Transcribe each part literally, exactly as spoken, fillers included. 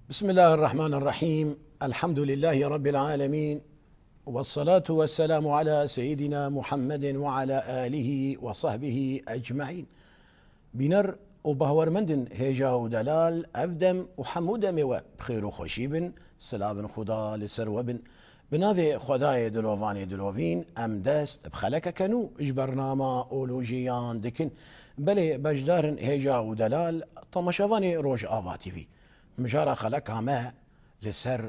بسم الله الرحمن الرحيم. الحمد لله رب العالمين. والصلاة والسلام على سيدنا محمد وعلى آله وصحبه أجمعين. Bîner û bawermendin hêja û delal, ev dem û hemû demê we bi xêr û xweşî bin, silavin Xuda li ser we bin. Bi navê Xwedayê dilovanê dilovîn, em dest bi xelekeke nû ji bernama Ol û Jiyan dikin. Belê beşdarin hêja û delal, temaşevanê Rojava T V. Mijara xeleka me li ser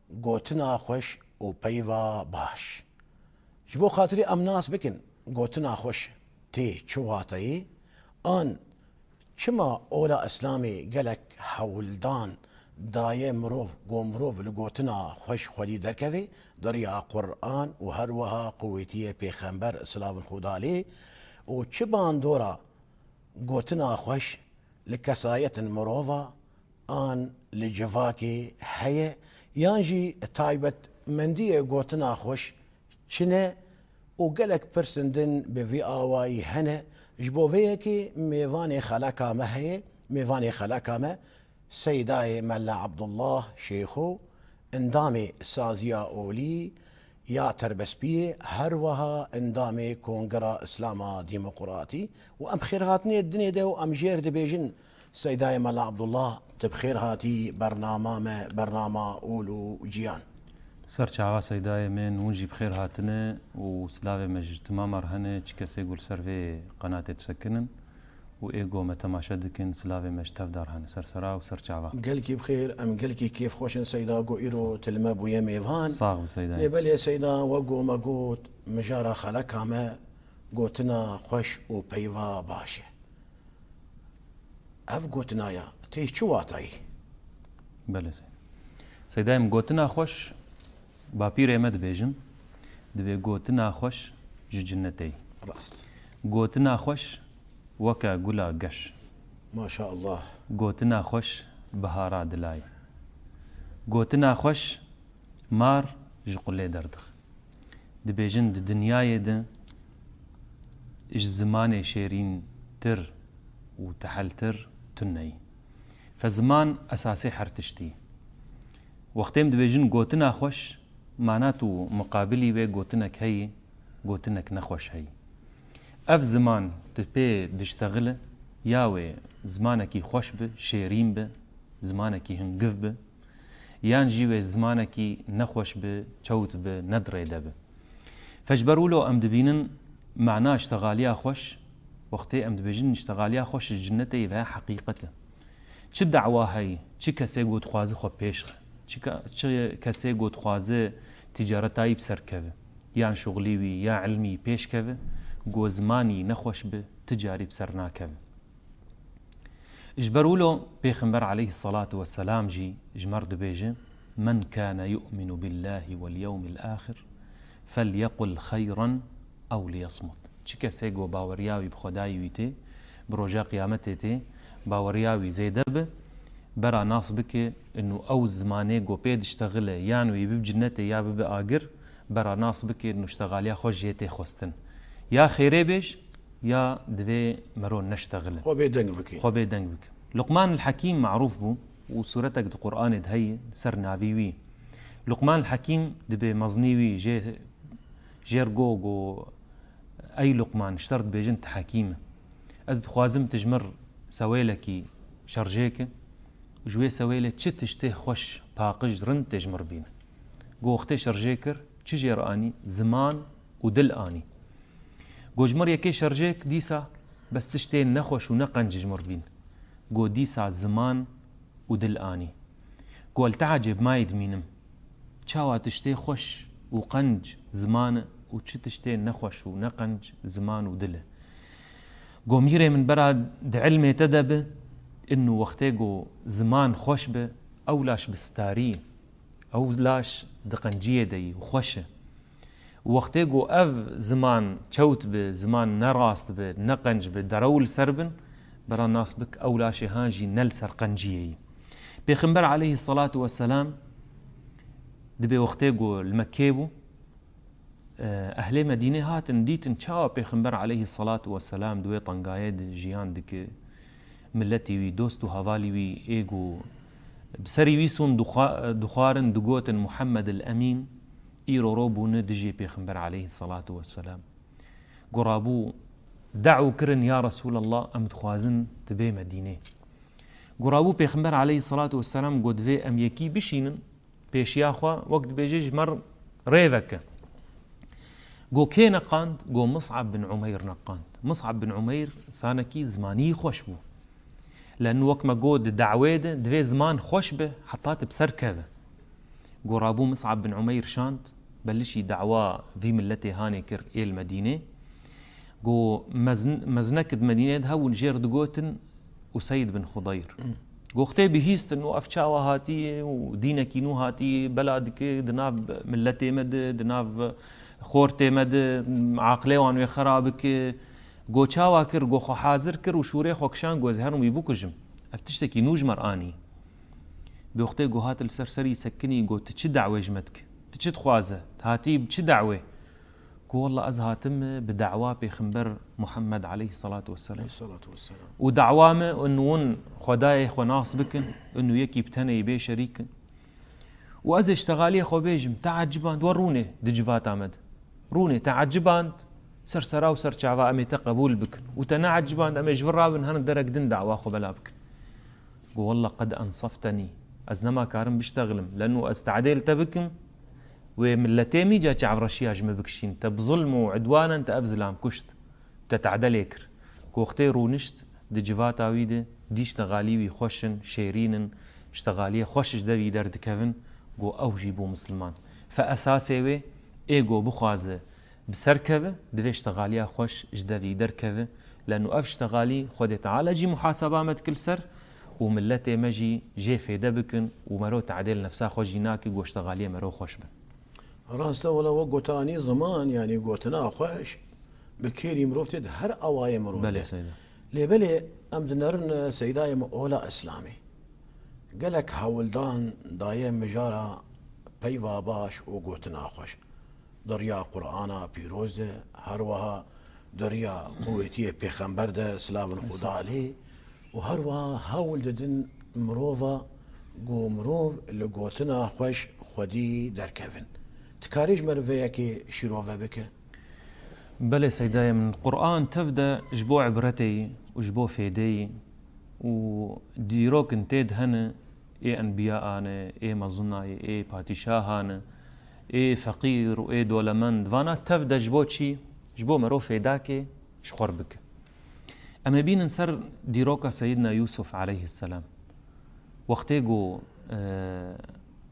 gotina xweş û peyva baş. Ji bo xatirê em nas bikin, gotina xweş tê çi wateyê? An çima ola Îslamê gelek hewldan daye mirov, ku mirov li gotina xweş xwedî derkeve, di riya Quran û her wiha quwetiyê Pêxember, silavin Xuda lê, û çi bandora gotina xweş li kesayetên mirova an li civakê heye, yan jî taybetmendiyê gotina xweş çi ne û gelek pirsên din bi vî awayî hene. Ji bo vê yekê mêvanê xeleka me heye, mêvanê xeleka me Seydayê Mela Abdullah Şêxo, endamê Saziya Olî ya Terbespiyê, her wiha endamê Kongera Îslama Demokratî û em xêrhatinê dinê de û em jêr dibêjin Seydayê Mela Abdullah, tu bi xêr hatî bernama me, bernama Ol û Jiyan. Ser çava Seydayê min, hûn jî bi xêr hatine û silavê me ji timama re hene, çi kesê ku li ser vê qenatê disekinin û ê ku me temaşe dikin, silavê me ji tev dar hene, ser sera û ser çava. Gelkî bi xêr, em gelkî kêfxweş in Seyda ku îro tu li me bûye mêvan. Sax bi Seydayê. Lê belê Seyda, we ku me got, mijara xeleka me gotina xweş û peyva baş e. Ev gotina ya tê çi watayî? Belê Seyda. Seydayê min, gotina xweş, bapîrê me dibêjin, dibê gotina xweş ji cinnetê ye. Rast. Gotina xweş weke gula geş. Maşallah. Gotina xweş bihara dila ye. Gotina xweş mar ji qulê derdix. Dibêjin di dinyayê de ji zimanê şêrîntir û teheltir tune ye. Fe ziman esasê her tiştî ye. Wextê em dibêjin gotina xweş, mana tu muqabilî wê gotinek heyî, gotinek nexweş heyî. Ev ziman tu pê diştexile, ya wê zimanekî xweş bi, şêrîn bi, zimanekî hingiv bi, yan jî wê zimanekî nexweş bi, çewt bi, ne di rê de bi. Fe ji ber wilo em dibînin mana îştexaliya xweş, wextê em dibêjin îştexaliya xweş ji cinnetê ye, ve heqîqet e. Çi dawa heyî, çi kesê ku dixwaze xwe pêş xe, çi ke-, çi kesê ku dixwaze ticaretayî bi ser keve, yan şuxlî wî, ya ilmî pêş keve, ku zimanî nexweş bi, ti carî bi ser nakeve. Ji ber wilo Pêxember aleyhisselatu vesselam jî ji me re dibêje, "Men kâne yu'minu billâhi vel yewmil âxir, fel yequl xeyran ew liyesmut." Çi kesê ku baweriya wî bi Xwedayî wî tê, bi roja qiyametê tê, baweriya wî zêde bi, bera nas bike, inu ew zimanê ku pê diştexile, yan wî bibe cinnetê ya bibe agir, bera nas bike, inu îştexaliya xwe jê tê xwestin. Ya xêrê bêj, ya divê mero neştexile. Xwe bê deng bike. Xwe bê deng bike. Luqman el Hekîm marûf bû û sûretek di Qur'anê de heye, ser navî wî. Luqman el Hekîm dibê mezinî wî jê, jê re go, go, "Ey Luqman, ji te re dibêjin tu hekîm e. Ez dixwazim tu ji min re sewêlekî şerjê ke. Ji wê sewêlê çi tiştê xweş, paqij, rind tê ji min re bîne." Go wextê şerjê kir, çi jê re anî? Ziman û dil anî. Go ji min re yekê şerjêk dîsa bes tiştê nexweş û neqenc ji min re bîn. Go dîsa ziman û dil anî. Go li te'ecêb mayî dimînim. Çawa tiştê xweş û qenc ziman e û çi tiştê nexweş û neqenc ziman û dil e. Go mîrê min, bera di ilmê te de bi, inu wextê go ziman xweş bi, ew laş bi starî ye. Ew laş di qenciyê de yî û xweş e. Wextê ku ev ziman çewt bi, ziman ne rast bi, ne qenc bi, derew li ser bin, bera nas bik ew laşê han jî ne li ser qenciyê yî. Pêxember aleyhisselatu vesselam dibê wextê ku li Mekkê bû, e, ehlê Medînê hatin dîtin çawa Pêxember aleyhisselatu vesselam di wê tengayê de jiyan dike, miletî wî, dost û hevalî wî ê ku Bi serî wî sûn dixwa-, dixwarin, digotin, "Muhammed el Emîn, îro ro bûne dijî Pêxember aleyhissalatu vesselam." Go rabû, "De'w kirin, ya Resûlallah, em dixwazin tu bê Medînê." Go rabû Pêxember aleyhissalatu vesselam go, "Divê em yekî bişînin pêşiya xwe, wek dibêje ji me rê veke." Go, "Kê neqand?" Go, "Mus'ab bin Umeyr neqand." Mus'ab bin Umeyr insanekî zimanî xweş bû. Leno wek me got di dawê de divê ziman xweş be heta tu bi ser keve. Go rabû Mus'ab bin Umeyr şand, belişî dawa vî miletê hanê kir êl Medînê. Go mezn-, meznek di Medînê de hebûn jêr digotin Useyd bin Xudeyr. Go xtê bihîstin û ev çawa hatiye û dînekî nû hatiye, bela dike di nav miletê me de, di nav xortê me de, aqilê wan wê xera bike. Go çawa kir, go xwe hazir kir û şûrê xwe kişand, go ez herim wî bikujim. Ev tiştekî nû ji me re anî. Bi wextê go hat li ser serî sekinî, go, "Tu çi dawê ji me dike? Tu çi dixwaze? Tu hatî bi çi dawê?" Go, "Wallah ez hatim bi dawa Pêxember Muhammed aleyhissalatu vesselam. Aleyhissalatu vesselam. Û dawa me in win Xwedayê xwe nas bikin, in û yekî bi tenê bê şerîk in. Û ez ê ji tegaliyê xwe bêjim, teeciband, we rûnê di civata me de. Rûnê, teeciband, ser sera û ser çava em ê te qebûl bikin. Û te neeciband, em ê ji vir rabin, hin derek din dawa xwe bela bikin." Go, "Wallah qed ensaftenî. Ez nema karim biştexilim. Leno ez te'dêl te bikim. Wê miletê mî ca çavreşiya ji me bikişîn. Te bi zulm û idwanen te ev zilam kuşt. Te te'delê kir." Go xtê rûnişt, di civata wî de dî ştexalî wî xweş in, şêrîn in, ştexaliyê xweş ji devî derdikevin. Go ew jî bû misliman. Fe esasê wê, ê go bixwaze bi ser keve, divê ştexaliya xweş ji devî derkeve. Leno ev ştexalî Xwedê Teala jî muhaseba me dike li ser û miletê me jî jê fêde bikin û mero te'dêl nefsa xwe jî nake, go ştexaliyê mero xweş bin. Rast e, wela wek gotanî ziman, yanî gotina xweş, bi kêrî mirov tê di her awayê mirov Belê de. Seyda. Lê belê em dinerin, e, Seydayê me ola Îslamê. Gelek hewldan daye mijara peyva baş û gotina xweş. Di riya Qur'ana pîroz de, her wiha di riya quwetiyê pêxember de, silavên Xweda Esas. Aleyh, û her wiha hewl didin mirova ku mirov li gotina xweş xwedî derkevin. Dikarî ji me re vê yekê şîrove bike? Belê Seydayê min, Qur'an tev de ji bo ibretê yî û ji bo fêdê yî û dîrokin tê de hene, ê enbiya ane, ê mezina ye, ê padîşahan e, ê feqîr û ê dolemend. Vana tev de ji bo çi? Ji bo mero fêdakê ji xwe re bike. Em ê bînin ser dîroka Seyidna Yûsuf aleyhisselam. Wextê ku, e,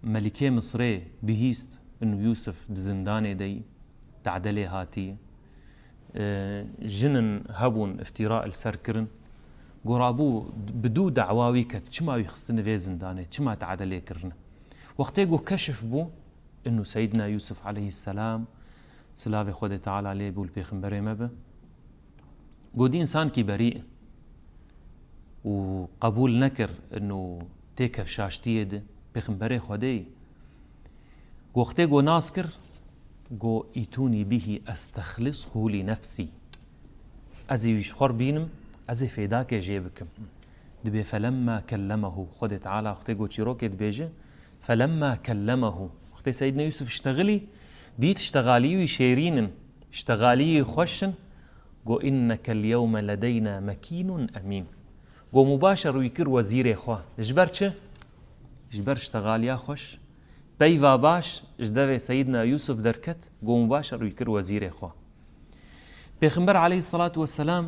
Melikê Misrê bihîst û Yûsuf di zindanê de yî, te'delê hatî, e, jinin hebûn îftîra li ser kirin. Go rabû bi dû dawa wî ket, çima wî xistine vê zindanê, çima te'delê kirine. Wextê go keşif bû, inu Seydina Yûsuf aleyhisselam, silavê Xwedê Teala lê bû li pêxemberê me be, go dî însankî berî û qebûl nekir inu tê kevşaştiyê de, pêxemberê Xwedê yî. Go wextê go nas kir, go, "Îtûnî bihî estexlishu lî nefsî." Ez ê wî ji xwe re bînim, ez ê fêdakê jê bikim. Dibê felemma kellemehu. Xwedê Teala wextê go çîrokê dibêje, felemma kellemehu. Wextê Seydina Yûsuf iştexilî, dît iştexalî wî şêrîn in, iştexalî wî xweş in, go, "Inneke l-yewme ledeyna mekînun emîn." Go mubaşer wî kir wezîrê xwe. Ji ber çi? Ji ber iştexaliya xweş. Peyva baş ji devê Seyidna Yûsuf derket, go mubaşer wî kir wezîrê xwe. Pêxember aleyhisselatu vesselam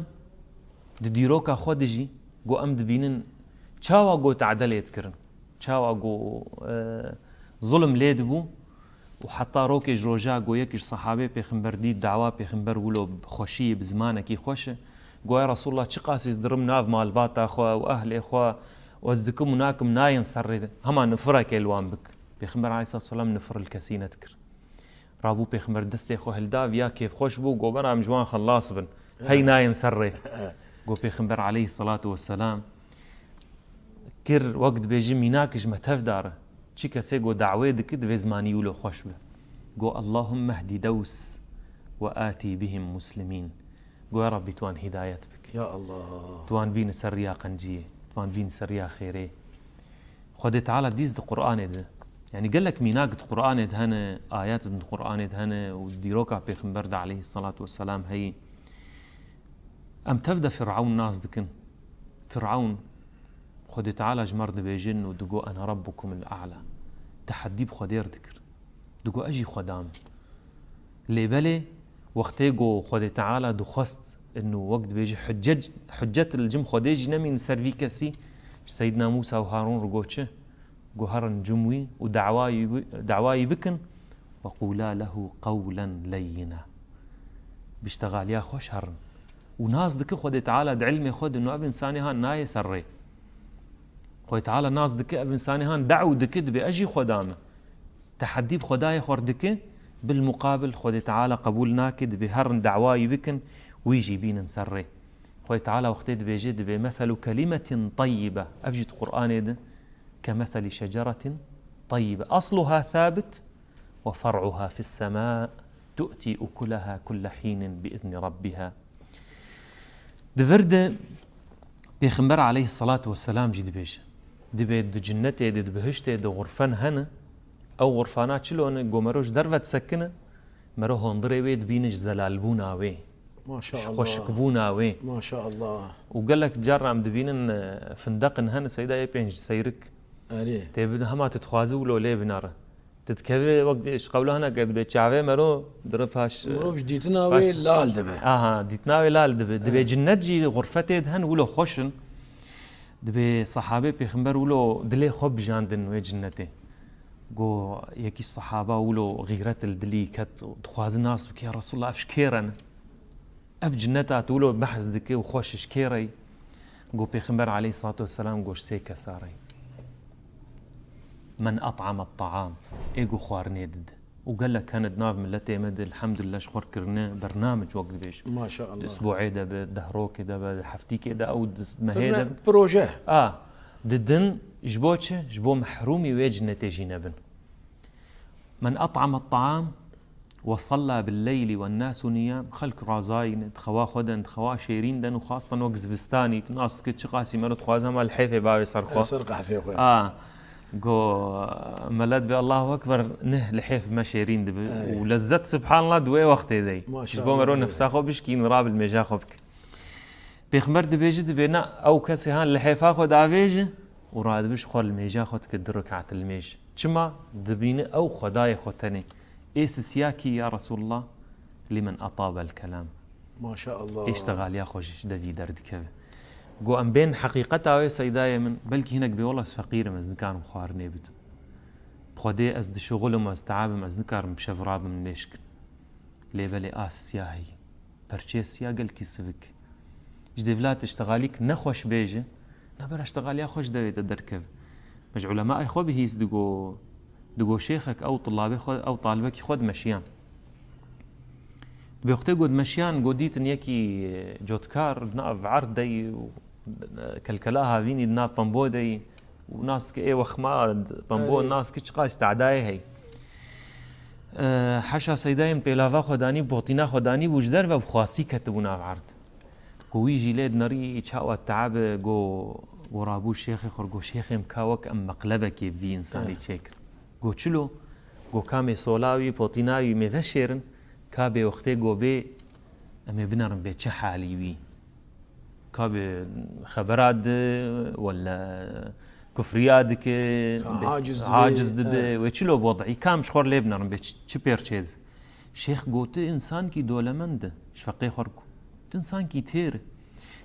di dîroka xwe de jî go em dibînin çawa go te'delê dikirin, çawa go, e, zulm lê dibû û heta rokê ji roja go yek ji sehabê pêxember dît dawa pêxember wilo bi xweşiyê, bi zimanekî xweş e. Go, "Ya Resulallah, çiqas ez dirim nav malbata xwe û ehlê xwe û ez dikim û nakim nayên ser rê, hema nifireke li wan bik." Pêxember aleyhisselatu vesselam nifir li kesî nedikir. Rabû pêxember destê xwe hilda, viya kêfxweş bû, go, "Bera em ji wan xelas bin. Hey nayên ser rê." Go pêxember aleyhisselatu vesselam kir, wek dibêjin mînak ji me tev dare. Çi kesê go dawê dike divê zimanî wilo xweş be. Go, "Allahümme hdi Dews ve ati bihim muslimîn." Go, "Ya Rabbî, tu wan hidayet bike. Ya Allah. Tu wan bîne ser riya qenciyê, tu wan bîne ser riya xêrê." Xwedê Teala dîs di Qur'anê de, yanî gelek mînak di Qur'anê de hene, ayet di Qur'anê de hene û dîroka Pêxember de aleyhisselatu vesselam heyî. Em tev de Firavun nas dikin. Firavun, Xwedê Teala ji me re dibêjin û digo, "Ene Rabbukumul A'la." Teheddî bi Xwedê re dikir. Digo, "Ez jî Xweda me." Lê belê, wextê ku Xwedê Teala dixwest, inu wek dibêje, hüccet, hüccet li cim Xwedê jî nemîn ser vî kesî, ji Seydina Mûsa û Harûn re got çi? Got, "Herin cim wî û dawayî, dawayî bikin, "Ve qûlâ lehu qewlen leyyina." Bi ştexaliya xweş herin. Û nas dike Xwedê Teala di ilmê xwe de, no ev insanê han nayê ser rê. Xwedê Teala nas dike, ev insanê han de'w dike, dibê ez jî Xweda me. Teheddî bi Xwedayê xwe re dike, bil muqabil Xwedê Teala qebûl nake, dibê herin dawayî bikin, wî jî bînin ser rê. Xwedê Teala wextê dibêje, dibê, "Meselu kelimetin tayyibe." Ev jî di Qur'anê de, "Kemeseli şeceretin tayyibe. Asluha sabit ve fer'uha fis sema. Tu'ti ukulaha kulle hînin bi izni rabbiha." Di vir de Pêxember aleyhisselatu vesselam jî dibêje. Dibê di cinnetê de, di bihiştê de xurfen hene. Ew xurfana çilo ne, go mero ji derve disekine, mero hondirê wê dibîne ji zelalbûna wê. Maşallah. Ji xweşikbûna wê. Maşallah. Û gelek car em dibînin, e, findeqin hene, seyda yê pênc seyrik. Erê. Tê bi-, hema tu dixwazî wilo lê binare. Tu dikevî wek ji qewla hene ke dibê çavê mero dire paş, e, Mirov ji dîtina paş wê lal dibe. Aha, dîtina wê lal dibe. Dibê Evet. cinnet jî xurfetê de hen wilo xweş in. Dibê sahabê pêxember wilo dilê xwe bijandin wê cinnetê. Go yekî sahaba wilo xîret li dilî ket, dixwaze nas bike, "Ya Resulallah, ev ji kê re ne? Ev cinneta tu wilo behs dike û xweş ji kê re ye?" Go Pêxember aleyhissalatu vesselam go ji sê kesa re ye. "Men at'ame ta'am", ê ku xwarinê dide. Û gelek hene di nav miletê me de, elhamdülillah, ji xwe kirine bernamec wek dibêjin. Maşallah. Di isbu'ê de be, dehrokê de be, di heftîkê de, ew di mehê de Kirine be. Proje. A, didin ji bo çi? Ji bo mehrûmî wê cinnetê jî nebin. "Men at'ame ta'am ve salla bil leyli wen nasu niyam." Xelk razayî ne, di xewa xwe den, di xewa şêrîn den û xastan wek zivistanî, tu nas dikî çiqasî mero dixwaze hema lihêfê bavê ser xwe. Ser qehfê xwe. A, go, milet bê Allahu Ekber, neh, lihêf me şêrîn dibe. Ey. Û lezzet, subhanallah, di wê wextê de ye. Maşallah. Ji bo mero nefsa xwe bişkîn, rabil mêja xwe bike. Pêxember dibêje, dibê na, ew kesê han lihêfa xwe davêje û radibe ji xwe li mêja xwe dike du rekat li mêj. Çima? Dibîne ew Xwedayê xwe tenê. Ê sisiya kî ya Resulallah? Limen atabel kelam. Maşallah. Ê ştexaliya xwe ji devî derdikeve. Go em bên heqîqeta wê seydayê min, belkî hinek bê wela ez feqîr im, ez nikarim xwarinê bidim. Xwedê ez dişuxilim, ez teab im, ez nikarim bi şev rabim nêşkin. Lê belê a sisiya heye. Perçê siya gelkî sivik. Ji dêvla tu ştexalîk nexweş bêje, nabera ştexaliya xwe ji devê te derkeve. Me ji ulemayê xwe bihîst digo, digo şêxek ew tulabê xwe, ew talibekî xwe dimeşiyan. Dibê wextê got dimeşiyan, got dîtin yekî, e, cotkar di nav erd de yî û, e, kelkela havînî di nav pembo de yî. Û nas dike ê wexma, pembo Erê. Nas dike çiqas tadayê hey. E, heşa seydayê min pêlava xwe danî, botîna xwe danî bû ji derve bi xwasî ketibû nav erd. Ku wî jî lê dinerî çawa teabe, go, go rabû şêxê xwe, go şêxê min ka wek em meqlebekê vî insanî Eh. çêkir. Go çilo? Go ka mê sola wî, potîna wî mê veşêrin, ka bê wextê go bê, em ê binerin bê çi halî wî. Ka bi xebera di, wele kufriya dike, Ka bi haciz dibe, haciz dibe, evet. Wê çilo bi wed'î, kam ji xwe lê binerin, bê çi, çi pêr çê dibe. Şêx got, tu insankî dolemend e, ji feqê xwe re got. Tu insankî têr e.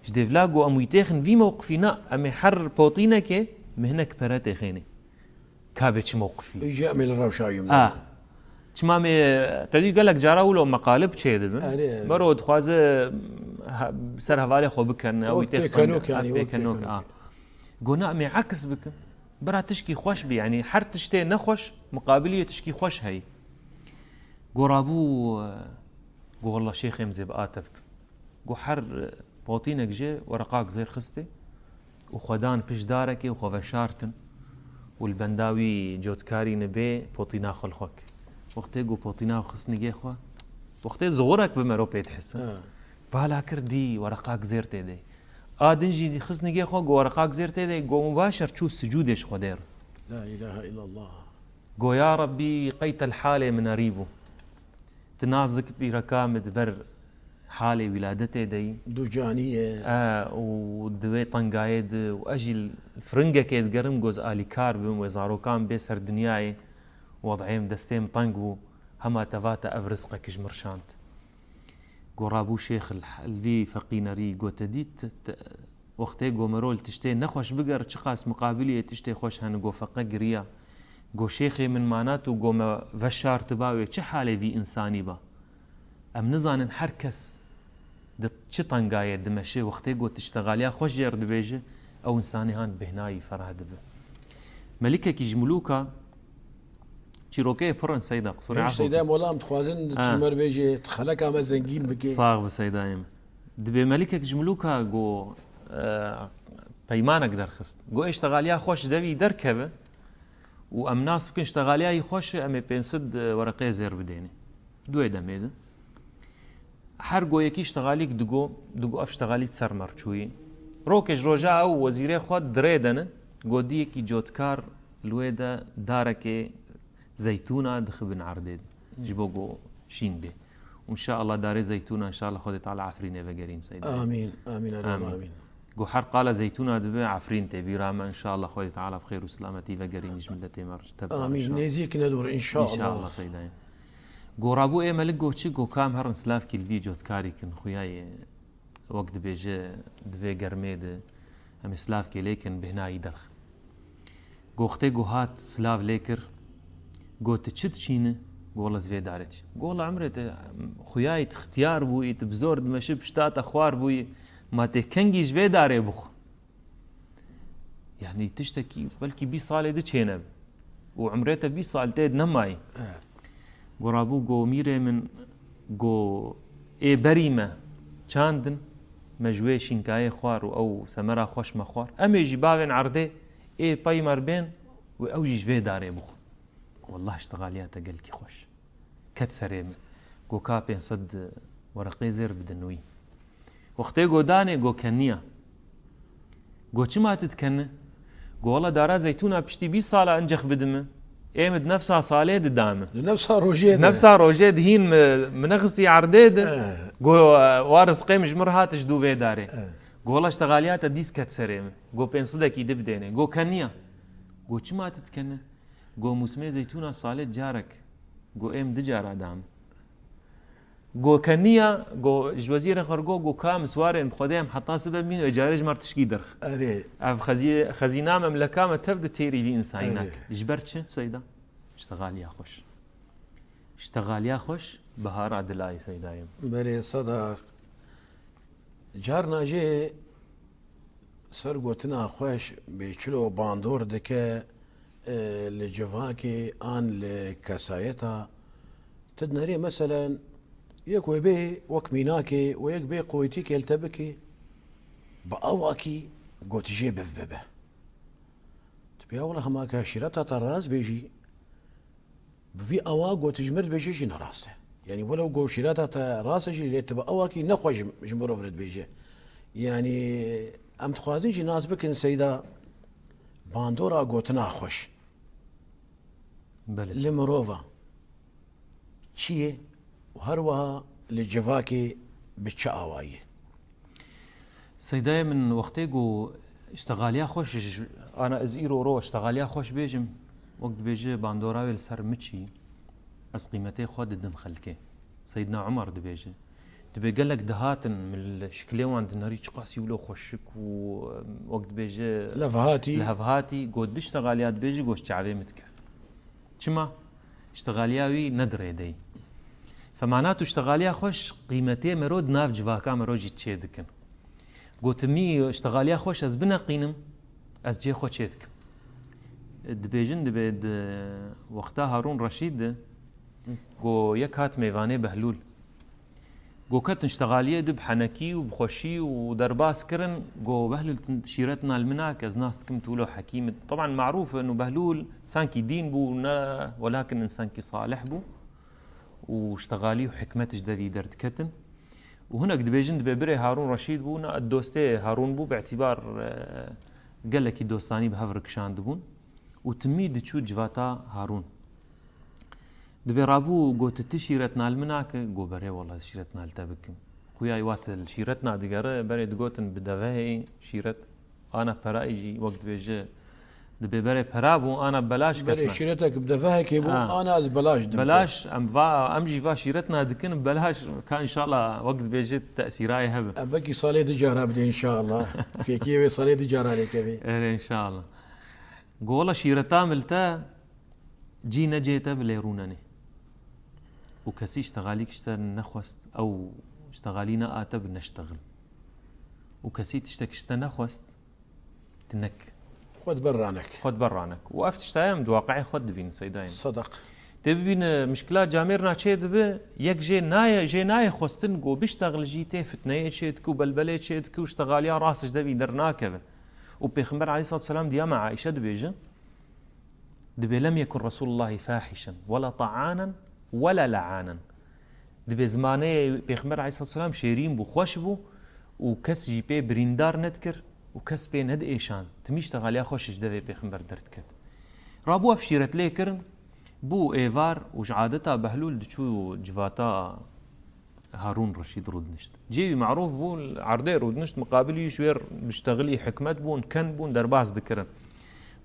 Ji dêvla got, em wî têxin vî mewqifî, na, em ê her potînekê mihnek pere têxênê. Ka bê çi mewqifî? Îca em ê li rewşa wî A. Çima me, te dî gelek cara wilo meqalib çêdibin. Erê, erê. Bero dixwaze ha-, ser hevalê xwe bikin, ew Wek têx pêkenok xwendin, yanî, ha, wek pêkenok, pêkenok. A. Go na, em ê aks bikin. Bira tişkî xweş bî, yanî her tiştê nexweş, muqabilî wê tişkî xweş heyî. Go rabû, e, go, "Wallah şêxê, em zê bi a te bikin." Go her, e, potînek jê wereqak zêr xistê û xwe dan pişt darekê û xwe veşartin û li benda wî cotkarî nibê potîna xwe li xwe kir. Wextê ku potîna xwe xist nigê xwe, wextê zixurek bi mero pê dihise. Ha. Bala kir dî wereqak zêr tê de. A din jî xist nigê xwe, ku wereqak zêr tê de, ku mubaşer çû sicûdê ji xwe dêr. La ilahe illallah. Go ya Rebbî qey te li halê min erî bû. Tu nas dikî pîreka min di ber halê wîladetê de yî. Ducanî ye. E, û di wê tengayê de û ez jî firingekê digerim, go ez alîkar bim, wê zarokan bê ser dinyayê. Wed'ê min destê min teng bû. Hema te vate ev rizqek ji min şand. Go rabû şêx li, li vî feqî nerî, go te dît, te, wextê go merol tiştê nexweş biger, çiqas miqabiliyê tiştê xweş hene, go feqe giriya. Go şêxê min manat û go me veşartiba wê çi halê vî însanî ba. Em nizanin her kes di çi tengayê dimeşe, wextê go tiştexaliya xweş jê re dibêje, ew însanî han bêhnayî ferah dibe. Melikekî ji milûka çîrokê pir in seyda, qisûrê Hiç efû seyda ke. Mola em dixwazin Ha. Çimer bêjê, xeleka me zengîn bike. Sax bi seydayê min. Dibê melikek ji milûka go, e, peymanek derxist. Go ê ştexaliya xweş devî derkeve û em nas bikin ştexaliya yî xweş e, em ê pênc sed wereqê zêr bidêne. Duê demê de. Her go yekî ştexalîk digo, digo ev ştexalî ser me re çûyî. Rokê ji roja ew wezîrê xwe dirê de ne, go dî yekî cotkar li wê de darekê zeytûna dixibin erdê de. Ji bo go şîn bê. Û inşallah darê zeytûna inşallah Xwedê Teala Efrînê vegerîn seyda. Amîn, amîn, Elem, Amîn. Amîn. Go her qala zeytûna dibe Efrîn tê bîra me, inşallah Xwedê Teala bi xêr û silametî vegerîn ji miletê me re tevî. Amîn. Nêzîk nedûr, inşallah. İnşallah seydayê. Go rabû ê melik go çi, go kam herin silavkî li vî cotkarî kin, xuyayê wek dibêje di vê germê de em ê silavkê lê kin, bêhnayî derxin. Go wextê go hat silav lê kir, go tu çi diçîne? Go wela ez vê darê diçînim. Go wela emrê te xuyayî tu xtiyar bûyî, tu bi zor dimeşî, pişta te xwar bûyî, ma tê kengî ji vê darê bixwe. Yanî tiştekî belkî bîst salê di çênebe û emrê te bîst sal tê de nemayî. Evet. Go rabû go mîrê min go ê berî me çandin, me ji wê şînkayê xwar û ew semera xweş me xwar. Em ê jî bavên erdê ê pey me re bên û ew jî ji vê darê bixwin. Go wellah ştexaliya te gelkî xweş. Ket serê min. Go ka pênc sed wereqê zêr bidin wî. Wextê go danê, go keniya. Go çima tu dikene? Go wela dara zeytûna piştî bîst sala incex bidime. Ê min di nefsa salê didame. Di nefsa rojê de. Nefsa rojê dihîn mi, mi nexistî erdê de. Eh. Go, e, wa rizqê min ji min re hat ji dû vê darê. Eh. Go wela ştexaliya te dîs ket serê min. Go pênc sedekî di bidêne. Go keniya. Go çima tu dikene? Go mûsimê zeytûna salê carek. Go ê min du cara dam. Go keniya, go ji wezîrê xwe re go, go ka em siwarê em bi Xwedê em heta sibe bîn, ê carê ji me re tişkî derx. Erê. Ev xezî-, xezîna me em leka me tev di têrî vî însanî Erê. Nake. Ji ber çi, Seyda? Ştexaliya xweş. Ştexaliya xweş, bihara dilayê Seydayê min. Belê, seda. Carna jê ser gotina xweş bê çilo bandor dike, e, li civakê an li kesayeta. Tu dinerê meselen yek wê bê wek mînakê û yek bê qoytîkê li te bikê, bi awakî gotijê biv bibe. Tu pê ya wela hema ke şîreta te rast bê jî, bi vî awa go tu ji min re dibêje jî ne rast e. Yanî welew go şîreta te rast e jî, lê tu bi awakî nexweş ji, ji mirov re dibêje. Yanî em dixwazin jî nas bikin Seyda bandora gotina xweş Belê. Li mirova çi ye û her wiha li civakê bi çi awayî ye? Seydayê min wextê ku ştexaliya xweş ji, ana ez îro ro ştexaliya xweş bêjim, wek dibêje bandora wê li ser min çî, ez qîmetê xwe didim xelkê. Seydna Umar dibêje, dibê gelek dihatin min li şikilê wan dinerî çiqasî wilo xweşik û, wek dibêje, Levhatî. Levhatî, got di ştexaliya dibêjî, got çavê min dike. Çima? Ştexaliya wî ne di rê de yî. Femanat û ştexaliya xweş qîmetê mero di nav civaka mero jî çê dikin. Gotimî ştexaliya xweş ez bineqînim, ez cê xwe çê dikim. Dibêjin dibê di wexta Harûn Reşîd de go yek hat mêvanê Behlûl. Go ketin ştexaliyê di bi henekî û bi xweşî û derbas kirin, go Behlûl tu şîretina li min nake, ez nas dikim tu wilo hekîm î. Teban marûf in û Behlûl sankî dîn bû, ne welakin însankî salih bû û ştexalî û hikmet ji devî derdiketin. Û hinek dibêjin dibê birê Harûn Reşîd bû, ne dostê Harûn bû, bi îtîbar, e, gelekî dostanî bi hev re kişandibûn. û timî diçû civata Harûn. Dibê rabû got, "Tu şîretna li min nake?" Got, "Berê wela şîretna li te bikim." Xuya wa te li şîretna digere, berê digotin bi devehê şîret, ana perayî jî wek dibêje, dibê berê pera bû, ana belaş kes Berê ne. şîretek bi devehekê bû, Ha. ana ez belaş dim. Belaş, em va, em jî va şîretna dikin, belaş ka înşallah wek dibêje tesîrayê hebe. Em belkî salê du cara bidê înşallah. Fêkiyê wê salê du cara lê kevê. Erê înşallah. Go wela şîreta min li te cî ne cihê te bi lê rûnenê. Û kesî ştexalî kişte nexwest, ew ştexalî neate bi neştexil. Û kesî tiştek kişte nexwest, tu nek. Xwe di ber ranek. Xwe di ber ranek. Û ev tiştaya em di waqeyê xwe dibînin, Seydayê min. Sedeq. Tê bibîne, mişkila camêrna çê dibe, yek jê nayê, jê nayê xwestin, go biştexil jî tê fitneyê çê dike û belbelê çê dike û ştexaliya rast ji devî dernakeve. Û Pêxember aleyhissalatu vesselam diya me Aîşe dibêje, dibê, "Lem yekun Resulullahi fahişen, wela ta'anen, wela la'anen." Dibê zimanê Pêxember aleyhissalatu vesselam şêrîn bû, xweş bû û kes jî pê birîndar nedikir û kes pê nediêşan. Timî ştexaliya xweş ji devê Pêxember derdiket. Rabû ev şîret lê kirin, bû êvar û ji adeta Behlûl diçû civata Harûn Reşîd rûdinişt. Cihê wî merûf bû, li erdê rûdinişt, miqabilî wî ji wê biştexilî hikmet bûn, ken bûn, derbas dikirin.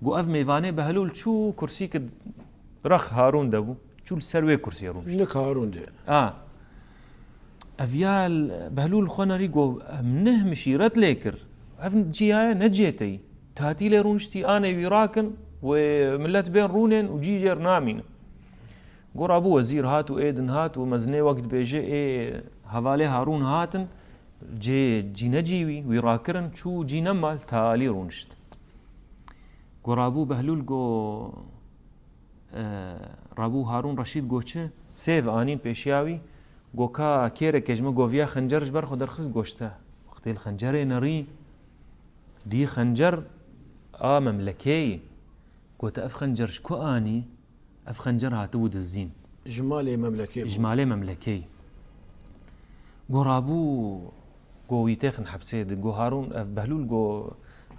Got, ev mêvanê Behlûl çû kursî ki rex Harûn de bû, çû li ser wê kursiyê rûnişt. Nik Harûn de. A. Ev ya l-, Behlûl xwe nerî got, "Em neh min şîret lê kir. Ev cî ya ye, ne cihê te yî. Tatî lê rûniştî, anê wî rakin, wê millet bên rûnên û cî jêr namîne." Go rabû wezîr hat û êdin hat û mezinê wek dibêje ê hevalê Harûn hatin, cê cî ne cî wî, wî rakirin, çû cî nema, li alî rûnişt. Go rabû Behlûl go, e, rabû Harûn Reşîd go çi? Sêv anîn pêşiya wî, go ka kêreke ji min goviya xencer ji ber xwe derxist goşte. Wextê li xencerê nerî, dî xencer a memlekê yî. Gote, "Ev xencer ji ku anî?" Ev xencer hatibû dizîn. Ji malê memlekê bû. Ji malê memlekê. Go rabû, go wî têxin hepsê de. Go Harûn, ev Behlûl go,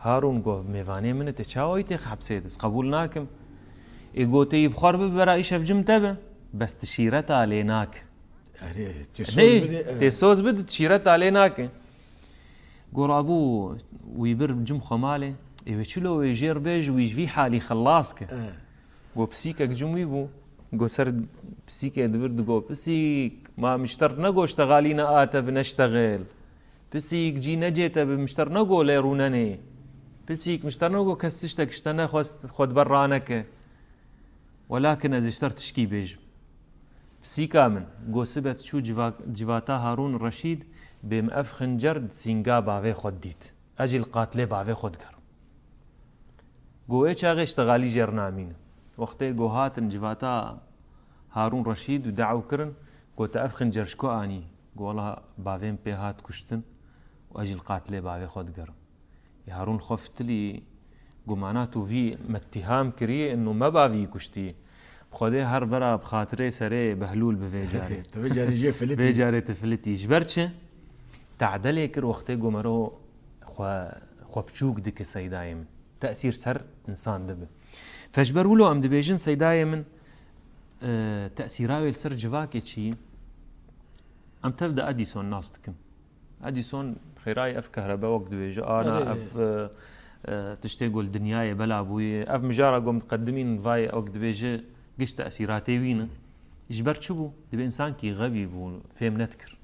"Harûn," go, "mêvanê min e, te çawa wî têx hepsê de? Ez qebûl nakim." Ê go, "Te yî bi xwe re bibe, bera îşev cim te be. Bes tu şîreta lê nake." Erê, tê soz Hey, bide, tê soz bide, tu şîreta lê nake. Go rabû, wî bir cim xwe malê. Ê wê çilo wê jêr bêj, wî ji vî halî xelas ke. Eh. Go pisîkek cim wî bû. Go ser pisîkê dibir, digo, "Pisîk, ma mişter negoşte xalî ne ate bi neştexil. Pisîk, cî necê te bi mişter nego lê rûnenê. Pisîk, mişter nego kes tiştek işte nexwest xwe di ber raneke. Welakin ez ji ser tişkî bêjim. Pisîka min, go sibe tu çû civa-, civata Harûn Reşîd, bê min ev xincer di sînga bavê xwe dît. Ez jî li qatilê bavê xwe digerim." Go ê çaxê ştexalî jêr namîne. Wextê go hatin civata Harûn Reşîd û dew kirin, gote, "Ev xincer ji ku anî?" Go, "Wela bavê min pê hat kuştin û ez jî li qatilê bavê xwe digerim." Ê Harûn xwe fitilî, go, "Mana tu vî me îttiham kiriye, ino me bavî kuştî. Bi Xwedê her bera bi xatirê serê Behlûl bi vê carê." Tu vê carê jê filitî. Vê carê tu filitî. Ji ber çi? Te'de lê kir wextê go mero xwe, xwe biçûk dike Seydayê min. Tesîr ser însan dibe. Fe ji ber wilo em dibêjin Seydayê min, e, tesîra wê li ser civakê çi? Em tev de Edîson nas dikin. Edîson, xêrayî ev kehrebe wek dibêje, ana Erê. ev, e, e, tiştê ku li dinyayê bela bûye. Ev mijara ku em diqedimîn vayê wek dibêje, giş tesîratê wî ne. Ji ber çi bû? Dibê însankî xevî bû, fêm nedikir.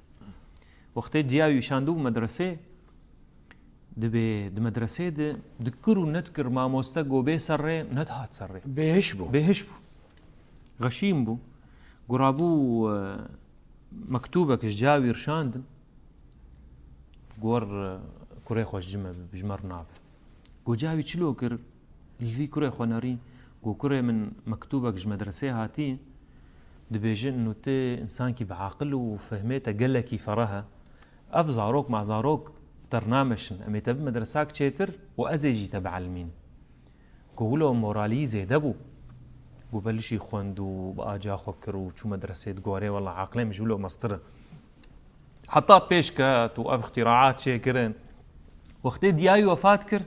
Wextê diya wî şandibû medresê, dibê di medresê de dikir û nedikir mamoste go bê ser rê, nedihat ser rê. Bêhiş bû. Bêhiş bû. Xeşîm bû. Gurabû, e, mektûbek ji ca wî rişandin. Gor, e, kurê xwe ji me, ji me re nabe. Go ca wî çilo kir, li vî kurê xwe nerî, go kurê min mektûbek ji medresê hatî, dibêje, ino tu însankî bi aqil û fehmê te gelekî fereh e. Ev zarok ma zarok dernameşin. Em ê te bi medresak çêtir û ez ê jî te bielmînim. Go wilo moralî zêde bû. Go belişî xwend û bi aca xwe kir û çû medresê, digorê, wela aqilê min ji wilo mestir e. Heta pêş ket û ev îxtîraat çêkirin. Wextê diya wî wefat kir,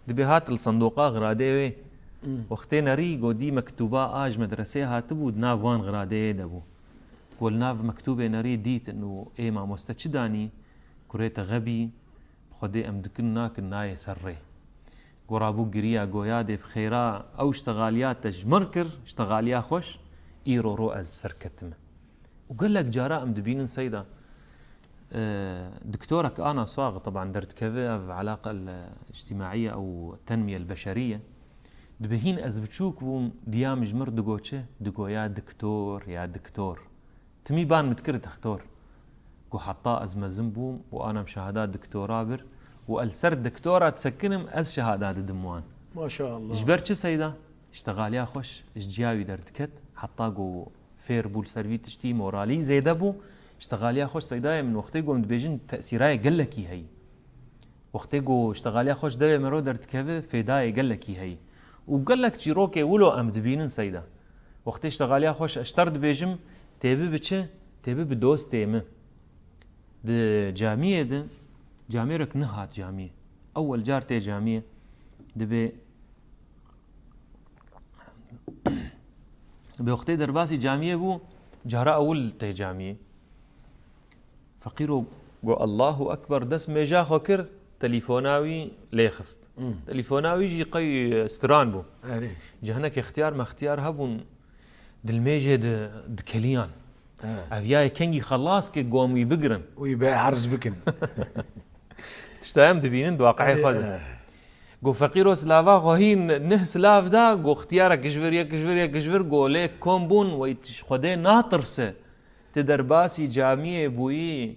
dibê hat li sendoqa xiradê wê, Wextê nerî go dî mektûba a ji medresê hatibû, di nav wan xiradeyê de bû. Go li nav mektûbê nerî dîtin û ê mamoste çi danî? Kurê te xebî, bi Xwedê em dikin nakin nayê ser rê. Go rabû giriya, go yadê bi xêra ew ştexaliya te ji min kir, ştexaliya xweş, îro ro ez bi ser ketime. Û gelek cara em dibînin seyda, e, doktorek ana sax, teban derdikeve ev alaqa el-îctimaiye ew tenmiye el-beşeriye. Dibê hîn ez biçûk bûm, diyam ji mir digo çi? Digo ya diktor, ya diktor. Timî ban min dikir dextor. Go heta ez mezin bûm û anam şehada diktora bir û el ser diktora disekinim ez şehada didim wan. Maşallah. Ji ber çi seyda? Ştexaliya xweş ji ciya wî derdiket, heta go fêr bû li ser vî tiştî, moralî zêde bû. Ştexaliya xweş seydayê min wextê ku em dibêjin tesîrayê gelekî heyî. Wextê ku ştexaliya xweş devê mero derdikeve, fêdayê gelekî heyî. Û gelek çîrokê wilo em dibînin seyda. Wextê ştexaliya xweş ez ji te re dibêjim, têbi bi çi? Têbi bi dostê min. Di camiyê de, camêrek nihat camiyê. Ewel car tê camiyê. Dibê Bi wextê derbasî camiyê bû, cara ewil tê camiyê. Feqîro got, "Allahu Ekber", dest mêja xwe kir, telîfona wî lê xist. Hmm. Telîfona wî jî qey, e, stran bû. Erê. Ji hinekê xtiyar mextiyar hebûn, dilmêjê di, dikeliyan. He. Ev ya kengî xelas ke gom wî bigirin. Wî be herz bikin. Tişta em dibînin, di waqihê xwe de. Erê. Go feqîro silava xwe hîn nih silav da, go xtiyara gijvir, yek gijvir, yek gijvir, go lê kom bûn, wey ti ji Xwedê natirse. Ti derbasî camiyê bûyî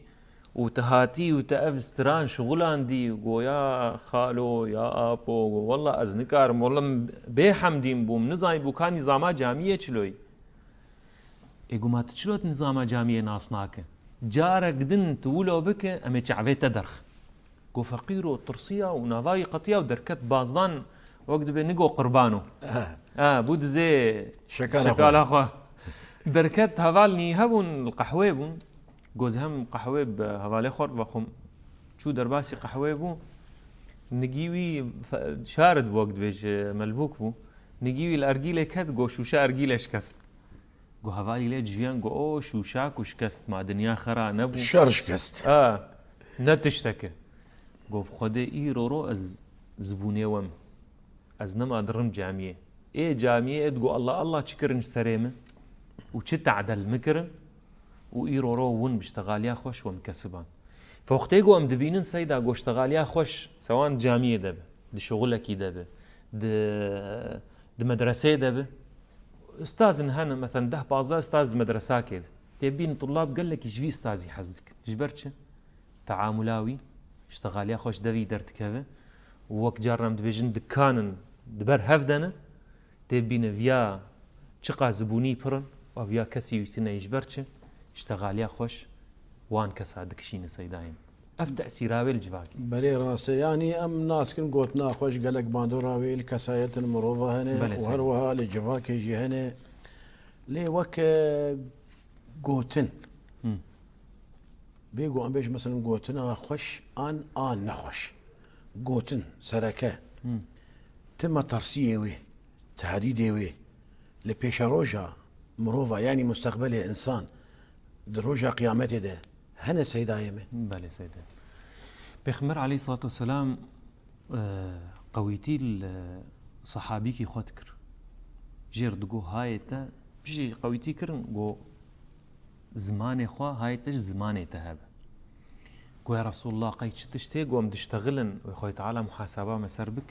û ti hatî û ti ev stiran şixulandî, go ya xalo, ya apo, go wella ez nikarim, wella min bê hemdîn bûm, nizanî bû ka nîzama camiyê çiloyî. Ê, go ma tu çilo tu nizama camiyê nas nake? Carek din tu wilo bike, em ê çavê te derxin. Go feqîro tirsiya û navayî qetiya û derket bazdan, wek dibê nigo qirbano. Aha. Ha, bû dizê şekala xwe. Şekala xwe. Derket, hevalnî hebûn, li qehwê bûn. Go ez hem qehwê bi hevalê xwe re vexwim. Çû derbasî qehwê bû. Nigî wî fe-, şarid bû, wek dibêje melbûk bû. Nigî wî li ergîlê ket, go şûşa ergîlê şikest. Go hevalî lê civiyan, go, "O şûşa ku şikest, ma dinya xera nebû." Şer şikest. A, ne tişteke. Go, "Bi Xwedê îro ro ez zibûnê wem. Ez nema dirim camiyê." Ê camiyê ê digo, "Allah Allah çi kirin ji serê min û çi tadel min kirin û îro ro win bi ştexaliya xweş wem kesiban." Fe wextê go em dibînin seyda, go ştexaliya xweş sewan camiyê de bi, di şixulekî de bi, di, di medresê de bi. Ustazin hene, meselen deh pazdeh ustaz di medresakê de. Tê bîn tulab gelekî ji vî ustazî hez dikin. Ji ber çi? Teamula wî, ştexaliya xweş devî derdikeve. Û wek carna em dibêjin dikanin di ber hev de ne. Tê bîne viya çiqas zibûnî pir in, û viya kesî wî tune, ji ber çi? Ştexaliya xweş wan kesa dikişîne seydayê min. Ev tesîra wê li civakê. Belê rast e. Yanî em nas kin gotina xwe ji gelek bandora wê li kesayetin mirova hene. Belê, û seyda. Her wiha li civakê jî hene. Lê weke gotin. Hı. Bê go em bêjin, meselen, gotina xweş an a nexweş. Gotin, sereke. Hı. Ti metirsiyê wê, tehdîdê wê li pêşeroja mirova, yanî mustaqbelê însan di roja qiyametê de hene seydayê me? Belê seyde. Pêxember aleyhissalatu vesselam, e, qewîtî li sehabîkî xwe dikir. Jêr digo, "Hayê te", piştî qewîtî kirin, go, "Zimanê xwe, hayê te ji zimanê te hebe." Go, "Ya Resulullah, qey çi tiştê?" Go, "Em diştexilin, wê Xwedê Teala muhaseba me ser bik."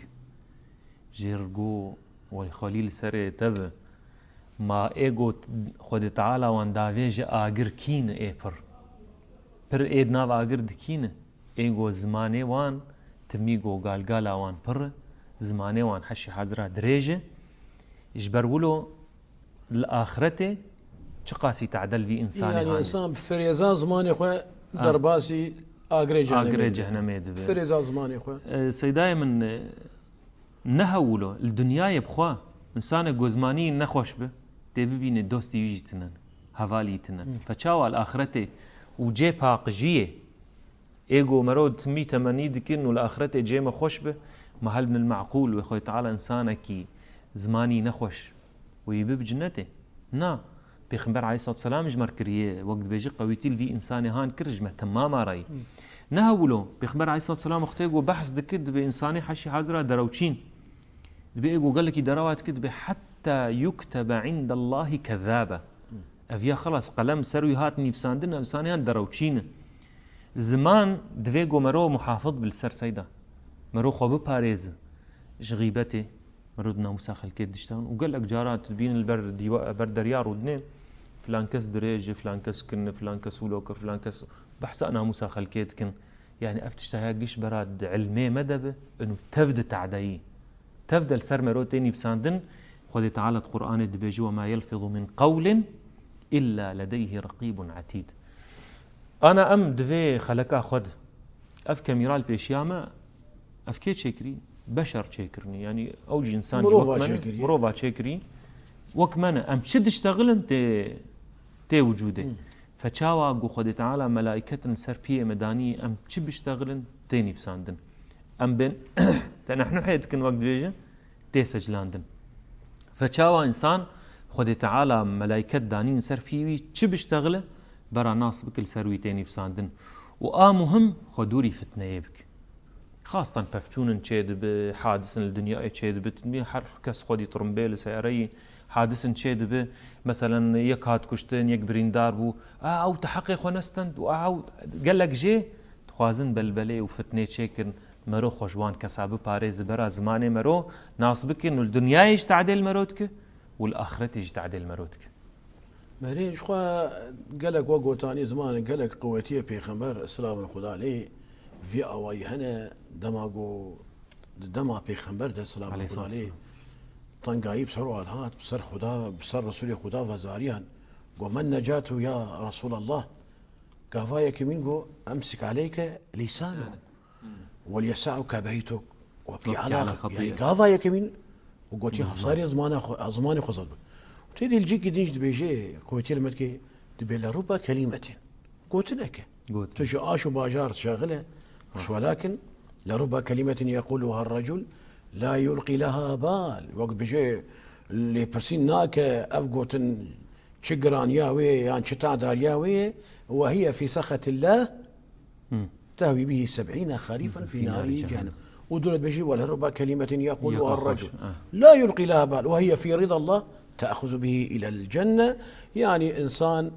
Jêr go, "Wey Xwelî li serê te bi. Ma ê go Xwedê Teala wan davê ji agir kî ne ê pir? Pir ê di nav agir di kî ne?" Ê go, "Zimanê wan timî go galgala wan pir e, zimanê wan heşê hazira dirêj e. Ji ber wilo li axretê çiqasî tadel vî însanê hane." Yanî însan bi firêza zimanê xwe derbasî agirê cehennemê dibe. Agirê cehennemê dibe. Firêza zimanê xwe. E, seydayê min, e, ne hewilo, li dinyayê bi xwe, însanek go zimanî nexweş bi, tê bibîne dostî wî jî tine, hevalî tine. Hı. Fe çawa li axretê û cê paqijiyê, ê go mero timî temenî dikin û li axretê cê me xweş bi, ma hel min el-me'qûl wê Xwedê Teala însanekî Zimanî nexweş. Wî bibe cinnetê. Na. Pêxember aleyhissalatu selam ji me re kiriye, wek dibêje qewîtî li vî însanê han kir ji me temama rayî. Ne hewilo, Pêxember aleyhissalatu selam wextê ku behs dikir, dibê însanê heşî hazira derewçîn. Dibê ê ku gelekî derewa dikir, dibê hetta yuktebe indallahi kezzaba. Ev ya xelas, qelem ser wî hat nivîsandin, ev însanê han derewçîn e. Ziman divê ku mero muhafiz bi li ser seyda. Mero xwe biparêze ji xîbetê. Mero di namûsa xelkê diştan û gelek cara tu dibînin li ber dîwa-, ber derya rûdinê, filan kes dirêj e, filan kes kin e, filan kes wilo kir, filan kes behsa namûsa xelkê dikin. Yani ev tişta ya giş bera di ilmê me de be, inu tev di tadeyî. Tev de li ser mero tê nivîsandin, Xwedê Teala di Qur'anê dibêje, "Ve ma yelfizu min qewlin illa ledeyhi reqîbun etîd." Ana em divê xeleka xwe de. Ev kamîra li pêşiya me, ev kê çêkirî? Beşer çêkirinî. Yanî ew jî însan jî Mirova wek me ne, çêkirî. Mirova çêkirî. Wek me ne. Em çi diştexilin tê, tê wicûdê. Fe çawa ku Xwedê Teala melaîketin li ser piyê me danî, em çi biştexilin tê nivîsandin. Em bên tenehnuhê dikin wek dibêjin, tê seclandin. Fe çawa însan Xwedê Teala melaîket danîn ser piyê wî çi biştexile, bera nas bike li ser wî tê nivîsandin. Û a muhim xwe dûrî fitneyê bike. Xastan pevçûnin çêdibe, hadisin li dinyayê çêdibe, tu dibî her kes xwedî tirimbêl li seyareyî, hadisin çêdibe, meselen yek hat kuştin, yek birîndar bû, a ew te heqê xwe nestend û a ew gelek jê dixwazin belbelê û fitnê çêkin, mero xwe ji wan kesa biparêze bera zimanê mero nas bikin û li dinyayê jî tadê li mero dike û li axretê jî tadê li mero dike. Merê ji xwe gelek we gotanî ziman gelek qewetiyê pêxember, silavên Xuda lê, vî awayî hene, dema ku di dema pêxember de, silavên Xuda lê, tengayî bi ser wan hat, bi ser Xuda, bi ser Resûlê Xuda ve zariyan. Go men necatu ya Resûlallah. Gava yekemîn go emsik aleyke lîsanu. Welyesa'uke beytuk. Webkî ala xetî'etik. Gava yekemîn û gotiye hevsarê zimanê xwe, zimanê xwe zad bû. Tê dî li cîkî din jî dibêje, qewetiyê li me dike, dibê lerubba kelimetin. Gotineke. Gotin. Tu ji aş û bajar şexile, welakin lerubba kelimetin yekuluha recul la yulqi leha bal. Wek dibêje, lêpirsîn nake ev gotin çi giraniya wê ye yan çi tadariya wê ye, ve hiye fî sexetillah, tehwî bihî seb'îne xarîfen fî narî cehennem. Û dûre dibêjî, "Ve lerubba kelimetin yekuluha recul la yulqi leha bal, ve hiye fî ridallah, te'xuzu bihî ilel cenne." Yani însan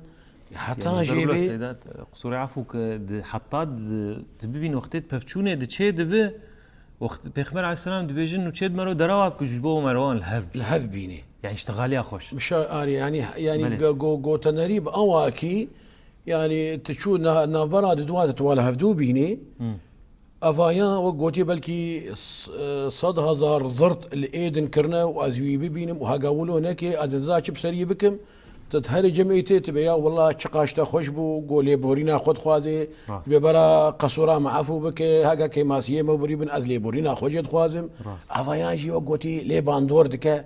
heta jê bê. Qusûrê efû ke di heta di, tu bibîn wextê di pevçûnê di çê dibi, wext Pêxember aleyhisselam dibêjin, "Nû çê di mero derewa bike ji bo merowan li hev bî." Li hev bînê. Yani îştixaliya xweş. Mişa arê, yani, yani go-, go-, gotenerî bi awakî, yani tu çû na-, navbera di dua de tu wa li hevdû bînî. Evayan wek gotiye belkî s-, e, sed hezar zirt li êdin kirine û ez wî bibînim û hega wilo neke, ez niza çi bi serî bikim. Tu di herê cemê tê tu bê ya wela çiqaş te xweş bû, go lêborîna xwe dixwazê, bê bera qesûra me efû bike, hega kêmasiyê me birî bin ez lêborîna xwe jê dixwazim. Evayan jî wek gotî lê bandor dike.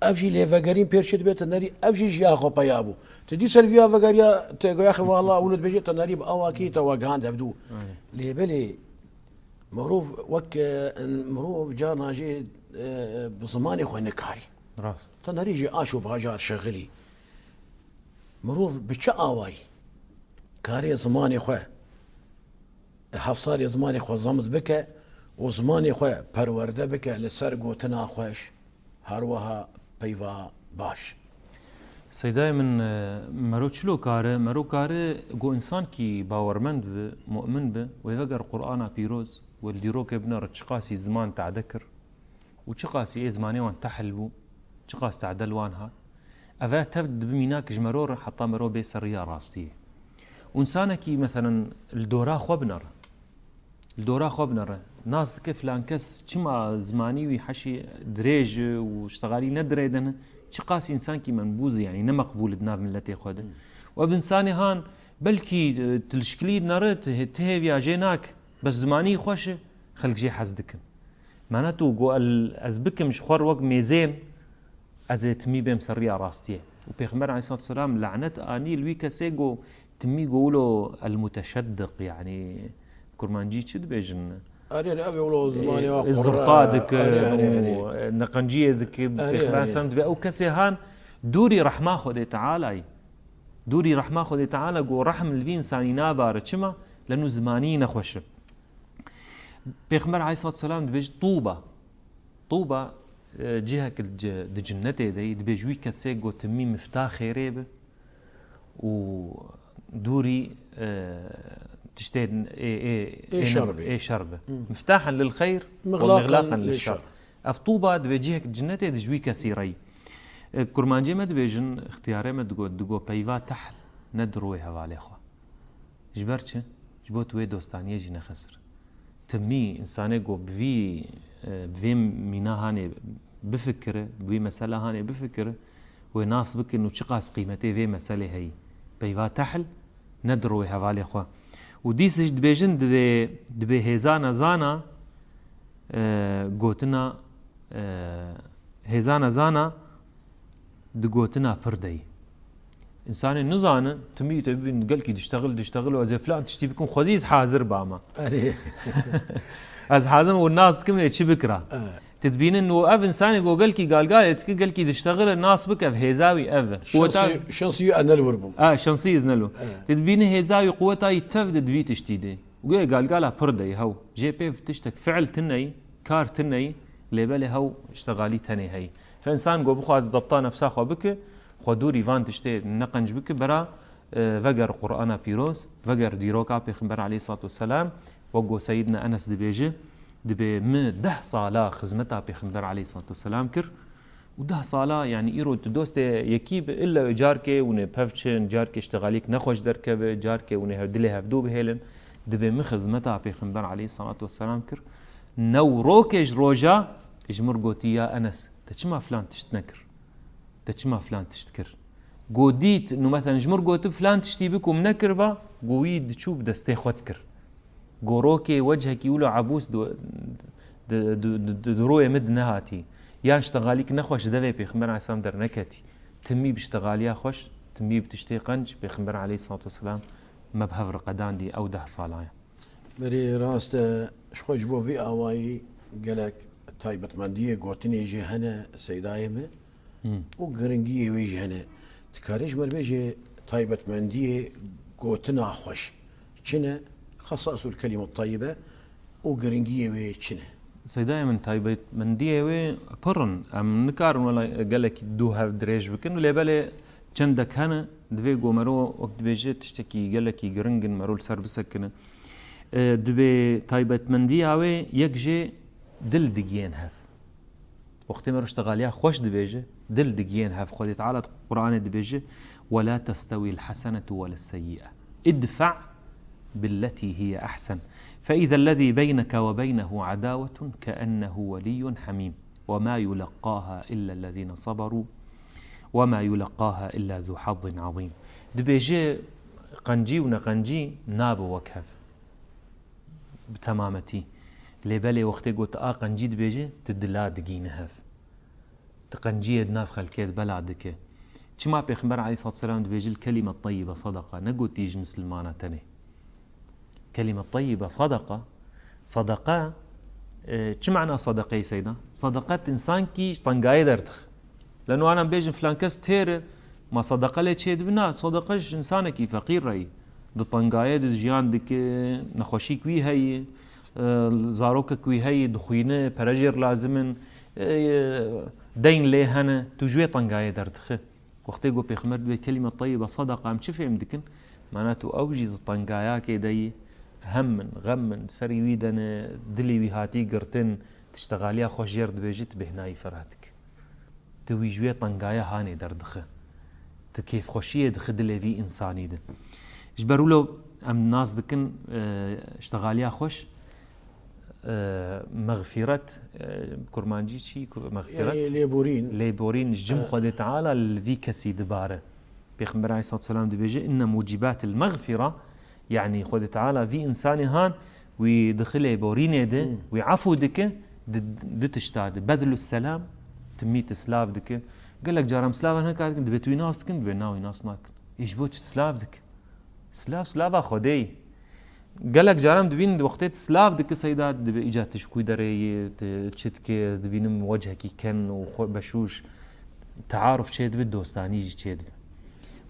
Ev jî lêvegerîn pêr çi dibe, tu nerî, ev jî jiya xwe peya bû. Tu dî ser viya vegeriya, te go yaxê wala wilo dibêje, tu nerî bi awakî te we gihand hevdû. Lê belê mirov wek, e, mirov carna jê, e, bi zimanê xwe nikarî. Rast. Te nerî ji aş û bajar şexilî. Mirov bi çi awayî karê zimanê xwe, hevsarê zimanê xwe zemt bike û zimanê xwe perwerde bike li ser gotina xweş, her wiha peyva baş. Seydayê min, e, mero çilo kare, mero kare go însankî bawermend bi, mu'min bi, wê veger Qur'ana pîroz, wê li dîrokê binere çiqasî ziman tade kir. Û çiqasî ê zimanê wan tehl bû, çiqas tade li wan hat. Ev e tev dibi mînak ji mero re heta mero bê ser riya rastiyê. Û însanekî, meselen, li dora xwe binere. Li dora xwe binere. Nas dike filan kes çima zimanî wî heşî dirêj e û ştexalî ne dirêdin e. Çiqas însankî menbûz e, yanî ne meqbûl e di nav miletê xwe de. Û ev însanê han belkî, e, tilişkilî nere, ti-, ti hêviya jê nak. Bes zimanî xweş e, xelk jê hez dikin. Mana tu go el-, ez bikim ji xwe re wek mêzên, ez ê timî bêm ser riya rastiyê. Û Pêxember aleyhissalatu vesselam lanet anî li wî kesê go timî go wilo el-muteşeddiq, yanî kurmancî çi dibêjin? Erê, erê, ev ê wilo zimanê wa, e, qura, zirta dike, erê, erê, erê, û, e, neqenciyê dike, erê, pêxember, erê, Aleyhisselam dibe ew kesê han dûrî rehma Xwedê Tealayî. Dûrî rehma Xwedê Teala ku rehm li vî însanî nabare. Çima? Lenû zimanî nexweş e. Pêxember Aleyhisselam dibêje, "Tûba." Tûba, e, cihek di, di cinnetê de yî, dibêje wî kesê ku timî mifta xêrê bi û dûrî, e, tiştê ê, ê, ê, ê şer bi. Ê şer bi. Hı. Miftahan lil xeyr û mixlaqan lil şer. Ev tûba dibê cihek cinnetê di ji wî kesî re yî. E, kurmancê me dibêjin, ixtiyarê me digot, digot peyva tehl ne dirû wê hevalê xwe. Ji ber çi? Ji bo tu wê dostaniyê jî nexisir. Timî însanê ku bi vî, e, bi vê mîna hanê bifikire, bi vî mesela hanê bifikire, wê nas bikin û çiqas qîmetê vê meselê heyî. Peyva tehl ne dirû wê hevalê xwe. Û dîs jî dibêjin dibê, dibê hêza nezana, e, gotina, e, hêza nezana di gotina pir de yî. Însanê nizane, timî te bibîn gelkî diştexil, diştexil û ez ê filan tiştî bikim, xwezî ez hazir bama. Erê. Ez hazir û nas dikim ê çi bikira. Evet. Tu dibînin û ev însanê ku gelkî galgalê dike, gelkî diştexile, nas bike ev hêza wî ev e. Şansî, şansî wî ez ne li wir bûm. A, şansî ez ne li wir. Evet. Tu dibînî hêza wî, quweta wî tev di di vî tiştî de. Û guya galgala pir de yî hew. Jê pê tiştek fiil tune yî, kar tune yî, lê belê hew îştixalî tenê heyî. Fe însan ku bixwaze debta nefsa xwe bike, xwe dûrî van tiştê neqenc bike, bera, e, veger Qur'ana pîroz, veger dîroka Pêxember aleyhissalatu vesselam, wek ku Seyyidina Enes dibêje, dibê min deh sala xizmeta Pêxember aleyhissalatu vesselam kir û deh sala, yanî îro tu dostê yekî bi, illa carkê hûn ê pev çin, carkê îştixalîk nexweş derkeve, carkê hûn ê hev, dilê hevdû bihêlin, dibê min xizmeta Pêxember aleyhissalatu vesselam kir. New rokê ji roja ji mir gotî, ya Enes, te çima filan tişt nekir? Te çima filan tişt kir? Go dît, nû, meselen, ji mir gotib filan tiştî bikum nekiriba, go wî diçû bi destê xwe dikir. Go rokê wechekî wilo ebûs di, di, di, di, di, di rûyê min di nehatî. Yan ştexalîk nexweş devê Pêxember aleyhisselam derneketî. Timî bi ştexaliya xweş, timî bi tiştê qenc, Pêxember aleyhissalatu vesselam me bi hev re qedandî ew deh sala ye. Berî rast e, ji xwe ji bo vî awayî gelek taybetmendiyê gotinê jî hene, Seydayê min, Hmm. û giringiyê wê jî hene. Dikarî ji me re bêjê taybetmendiyê gotina xweş çi ne? Xesasul kelîme teyyibe û giringiyê wê çi ne? Seydayê min, taybetmendiyê wê pir in. Em nikarin wela gelekî dû hev dirêj bikin, lê belê çendek hene, divê ku mero wek dibêje tiştekî gelekî giring in, mero li ser bisekine. E, dibê taybetmendiya wê yek jê dil digiyên hev. Wextê mero ştexaliya xweş dibêje, dil digiyên hev. Xwedê Teala di Qur'anê dibêje, "Ve la testewî l-hasenetu ve l-seyyi'e. Idfe' billetî hiye ehsen. Fe ize lezî beyneke ve beynehu adawetun keennehu weliyyun hamîm. Ve ma yuleqqaha illa lezîne saberu ve ma yuleqqaha illa zu hazzin azîm." Dibêje, qencî û neqencî nabe wek hev. Bi temametî. Lê belê wextê ku tu a qencî dibêjî, tu dila digîne hev. Tu qenciyê di nav xelkê de bela dike. Çima Pêxember aleyhissalatu vesselam dibêje, "El kelime teyyibe sadaqa", negotî ji misilmana tenê. Kelime teyyibe sadaqa. Sadaqa, e, çi mana sadaqeyê Seyda? Sadaqa, tu însankî ji tengayê derdix. Leno anan bêjin filan kes têr e, ma sadaqa lê çê dibe? Na, sadaqa ji însanekî feqîr re yî. Di tengayê de jiyan dike, nexweşîk wî heye, e, zarokek wî heye, dixwîne, pere jê re lazim in, e, deyn lê hene, tu ji wê tengayê derdixî. Wextê ku Pêxember dibê kelîme teyyibe sadaqa, em çi fêm dikin? Mana tu ew jî di tengayakê de yî, hem in, xem in, serî wî de ne, dilê wî hatî girtin, tiştexaliya xweş jê re dibêjî, tu bêhnayî fera dike. Tu wî ji wê tengaya hanê derdixî. Tu kêfxweşiyê dixî dilê vî însanî de. Ji ber wilo em nas dikin, e, ştexaliya xweş, e, mexfîret, e, kurmancî çi? Ku-, mexfîret? Yanî lêborîn. Lêborîn ji cem Xwedê Teala li vî kesî dibare. Pêxember aleyhissalatu vesselam dibêje, "Inne mucibatil mexfira", yanî Xwedê Teala vî însanê han wî dixi lêborînê de, Hmm. wî efû dike, di, di tişta de. Bedlus selam, timî tu silav dike. Gelek caran silav hene ka dikin, dibê tu wî nas dikin, dibê na wî nas nakin. Ê ji bo çi silav dike? Silav, silava Xwedê yî. Gelek caran dibînin wextê tu silav dike seyda, dibe îca tu ji ku derê yî, tu çi dike, ez dibînim wechekî ken û xwe beşûş, tearuf çê dibe, dostanî jî çê dibe.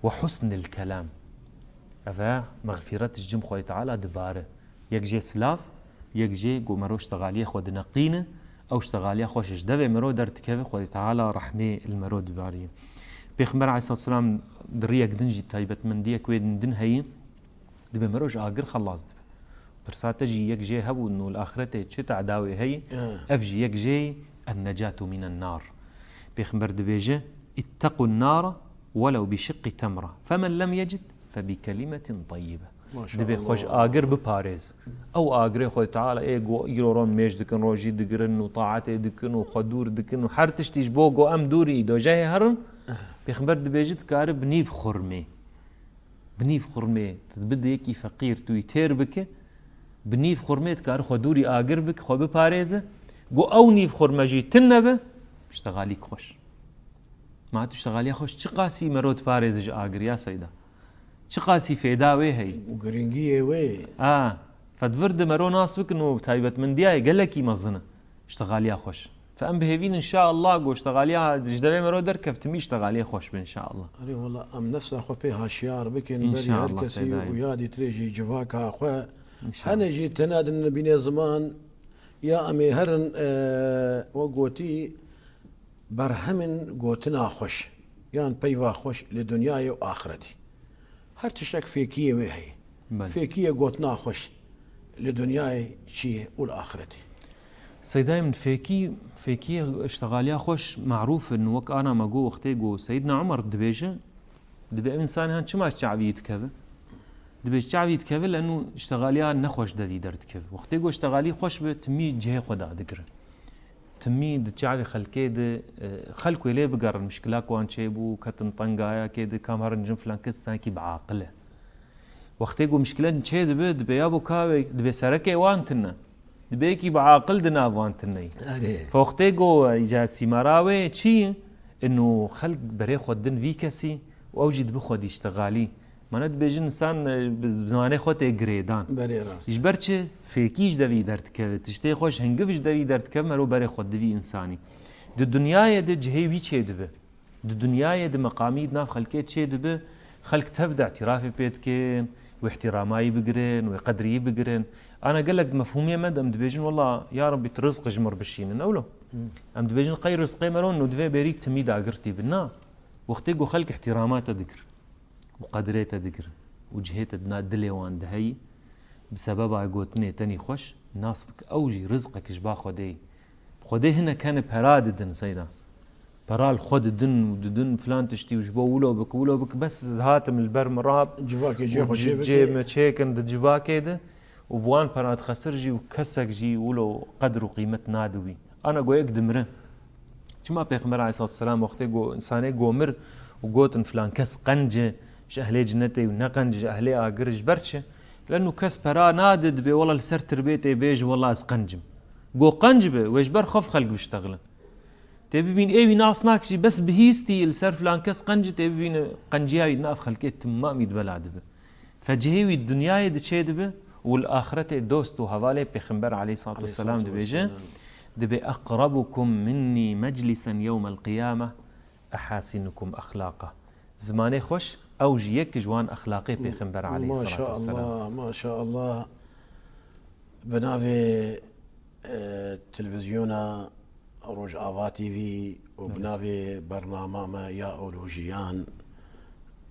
Ve husnil kelam. Eve mexfîret ji cim Xwedê Teala dibare. Yek jê silav, yek jê ku mero ştexaliyê xwe dineqîne, ew ştexaliya xweş ji devê mero derdikeve, Xwedê Teala rehmê li mero dibarî. Pêxember aleyhisselatu selam di riyek din jî taybetmendiyek wê din heye, dibe mero ji agir xelas dibe. Pirsa te jî yek jê hebûn û li axretê çi te'da wê heye, Eh. ev jî yek jê en necatu minen nar. Pêxember dibêje, "İttequn nara welew bi şiqqi temra. Femen lem yecid fe bi kelimetin tayyibe." Maşallah. Dibê xwe ji agir biparêz. Ew agirê Xwedê Teala ê ku îro ron mêj dikin, rojî digirin û taetê dikin û xwe dûr dikin û her tiştî ji bo ku em dûrî dojehê herin, Pêxember dibêje dikare bi nîv xurmê. Bi nîv xurmê, tu bide yekî feqîr, tu wî têr bike, bi nîv xurmê dikare xwe dûrî agir bike, xwe biparêze. Ku ew nîv xurme jî tune be, ştexalîk xweş. Ma tu ştexaliya xweş çiqasî mero diparêze ji agir ya seyda? Çiqasî fêda wê heye? Û girîngiyê wê. A, fedvir di mero nas bikin û taybetmendiyayê gelekî mezin e. Ştexaliya xweş. Fe em bihêvîn inşallah ku ştexaliya ji devê mero derkevtimî ştexaliyê xweş be inşallah. Erê wala em nefsa xwe pê haşiyar bikin, berî her İnşallah, kesî Seyda. û yadî tirê jî civaka xwe. İnşallah. Hene jî tena din bîne ziman ya em ê herin, e, we gotî, berhemin gotina xweş yan peyva xweş li dinyayê û axretî. Her tiştek fêkiyê wê heye. Belê. Fêkiyê gotina xweş li dinyayê çi ye û li axretê. Seydayê min, fêkî, fêkiyê ştexaliya xweş marûf in. Wek ana me got wextê got Seydna Umar dibêje, dibê ev însanê han çima ji çavî dikeve? Dibê ji çavî dikeve, leno ştexaliya nexweş devî derdikeve. Wextê got ştexalî xweş be, timî cihê xwe dadigire. Timî di çavê xelkê de, e, xelk wê lê bigerin, mişkila ku wan çêbû, ketin tengayakê de, kam herin cin filan kes sanki bi aqil e. Wextê ku mişkile çê dibe, dibe ya bo ka wê, dibe serekê wan tune. Dibe yekî bi aqil di nav wan tune ye. Erê. Wextê ku îca sîmara wê çi ye? Ino xelk berê xwe din vî kesî û ew jî dibe xwedî ştexalî. Mane dibêjin insan, e, bi zimanê xwe tê girêdan. Belê rast. Ji ber çi? Fêkî ji devî derdikeve. Tiştê xweş hingiv ji devî derdikeve, mero berê xwe divî însanî. Di dinyayê de cihê wî çê dibe. Di dinyayê de meqamî di nav xelkê çê dibe, xelk tev de îtirafê pê dikin, wê îhtîramayî bigirin, wê qedriyî bigirin. Ana gelek di mefhûmiyê me de em dibêjin, wela ya Rebbî tu rizq ji mir bişînin, ewlo. Hmm. Em dibêjin qey rizqê mero no divê bêrîk timî dagirtî bi. Na. Wextê ku xelk îhtîrama te digir û qedrê te digir û cihê te di na dilê wan de heyî, bi sebeba gotinê tenî xweş, nas bik ew jî rizqek ji ba Xwedê ye. Xwedê hinek hene pera didin, seyda. Pera li xwe didin û didin filan tiştî û ji bo wilo bik, wilo bik, bes hatim li ber mirab Civakê cihê û xwe ci-, çê bike. cihê me çêkin di civakê de û bi wan pera dixesir jî û kesek jî wilo qedr û qîmet nadi wî. Ana go yek dimire. Çima Pêxember aleyhissalatu vesselam wextê go, însanê go mir û gotin filan kes qenc e, ji ehlê cinetê û ne qenc e, ji ehlê agir e, ji ber çi? Leno kes pera nade, dibê wela li ser tirbê tê bêje wela ez qenc im. Go qenc be, wê ji ber xwe xelk biştexilin. Tê bibîn ê wî nas nak jî bes bihîstî li ser filan kes qenc e, tê bibîne qenciya wî di nav xelkê timamî di bela dibe. Fe cihê wî di dinyayê de çê dibe û li axretê dost û hevalê Pêxember aleyhissalatu vesselam Aleyhissalatu dibêje, vesselam. Dibê "Eqrabukum minnî meclisen yewmel qiyameh ehasinukum exlaqa." Zimanê xweş, ew jî yek ji wan exlaqê Pêxember aleyhissalatu vesselam. Maşallah, maşallah. Bi navê, e, televîzyona Rojava T V û bi Evet. navê bernama me ya Olojiyan,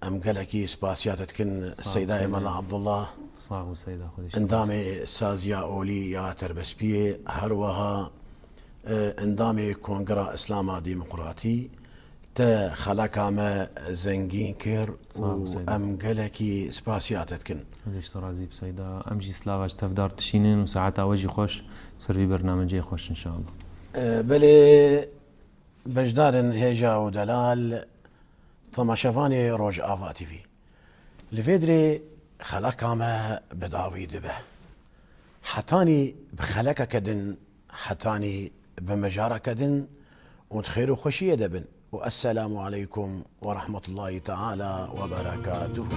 em gelekî spasiya te dikin, Sağ ol, Seydayê Seydayê. Mela Abdullah, Sağ ol, Seyda, Xwedê endamê saziya olî ya Terbespiyê, her wiha, e, endamê Kongera Îslama Demokratî. Te xeleka me zengîn kir Sağ ol, û Seyda. em gelekî spasiya te dikin. Xwedê ji te razî bi, Seyda. Em jî silava ji tevdar dişînin û saeta we jî xweş, ser vî bernamecê xweş inşallah. E, belê beşdarên hêja û delal, temaşevanê Rojava T V. Li vê dirê xeleka me bi dawî dibe. Hetanî bi xelekeke din, hetanî bi mijareke din û di xêr û xweşiyê de bin. Û esselamu aleykum ve rahmetullahi teala ve berekatuhu.